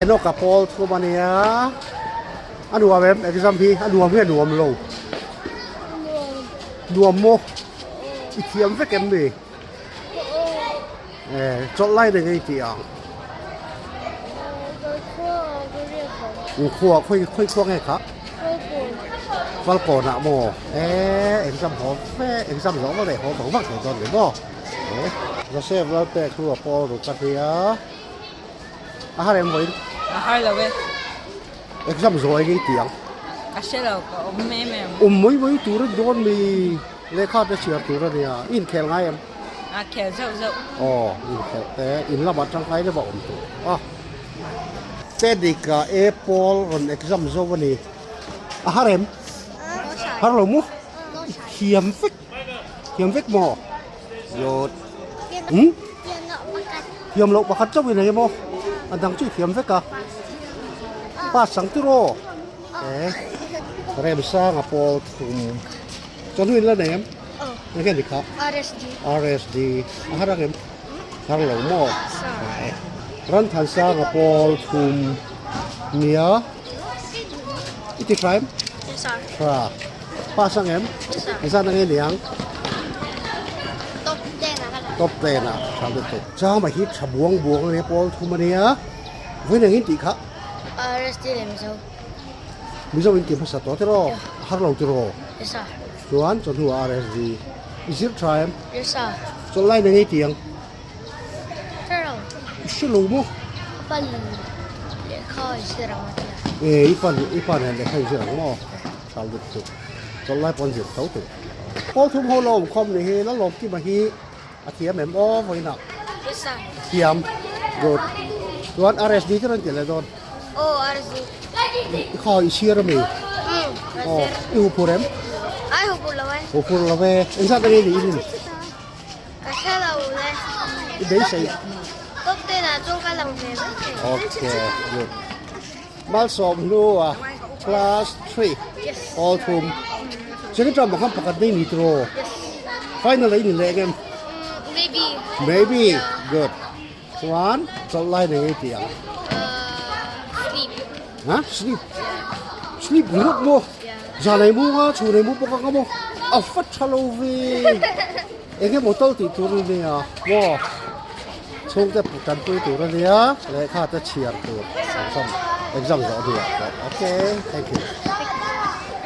Enoch a pawl thum a nia, a nuam em exam hi a nuam nge nuam lo? Nuam maw? I thiam vek em ni? Eh, chawlh lai nei ngei tih ang. Khua khawi khawi khua nge kha? Falkawn ah maw? Eh, exam haw ve exam zawh vak leh haw vak vak thei dawn ni maw? Eh, Joseph Lalpek chu a pawl ruk a nia. A har em vawiin? A har lo e. Exam zawh eng i tih ang? Ka hre lo, ka awm em em. Awm mai mai tur a ni dawn mi? Lehkha te chhiar tur a nia. I inkhel ngai em? A khel zauh zauh. Aw, inkhel te in lamah tangkai deuh a awm tur a. Teddy-a Apple rawn exam zo a ni. A har em? Har lo mu? I thiam vek. Thiam vek maw? Yawt. Hmm? Thiam loh pakhat chauh in ei maw? A dang chu i thiam vek a. Pass ang tiraw? Eh. Remsanga pawl thum. Chawhnu in la nei em? Eng nge ni kha? RSD. RSD. A har ang em? Har lo maw? Eh. Ranthansanga pawl thum. Nia. I ti tha em? Tha. Pass ang em? Engzat ang nge niang? Top 10 ah ka la. Top 10 ah tha lutuk. Chama hi tha buang buang ania pawl thum ania. Vawiin engin tih kha? RSD leh Mizo. Mizo in ti hmasa tawh tiraw? A har lo tiraw? Yes sir. Chuan chawhnu ah RSD. I zir tha em? Yes sir. Chawlh lai nangei ti ang? Hre lo. I hre lo maw? Ka pan lehkha i zir ang a tia. Eh, i pan i pan hian lehkha i zir ang maw? Chal lut chu. Chawlh lai pawh an zir tho tur. Pawl thum ho la awm khawm ni hi Lalawm Kima hi a thiam em aw vawiinah? Yes sir. Thiam. Good. Chuan RSD te rawn ti leh dawn. Aw RSD. I kha i chhiar ami? Um, Aw, i huphur em? Ai huphur lo e. Huphur lo e. Engzat nge ni i rin? Ka hre lo le. I beisei. Top 10 ah chuan ka lang ve mai thei. Okay, good. Malsawm hnua class 3 Yes. all thum. Second term bang pakhat nei ni tro. Yes. Final ei ni leh ngem. Maybe. Maybe. Good. Chuan chawlh lai nei ei ti ang. Sleep. Ha? Sleep. Sleep ringawt maw? Yeah. Zan ei mu nga, chhun ei mu bawk anga maw? A va tha lo ve. Eng emaw tal tih tur a nia maw? Chhungte tanpui tur a nia, lehkha te chhiar tur exam exam zawh hnuah pawh. Okay, thank you.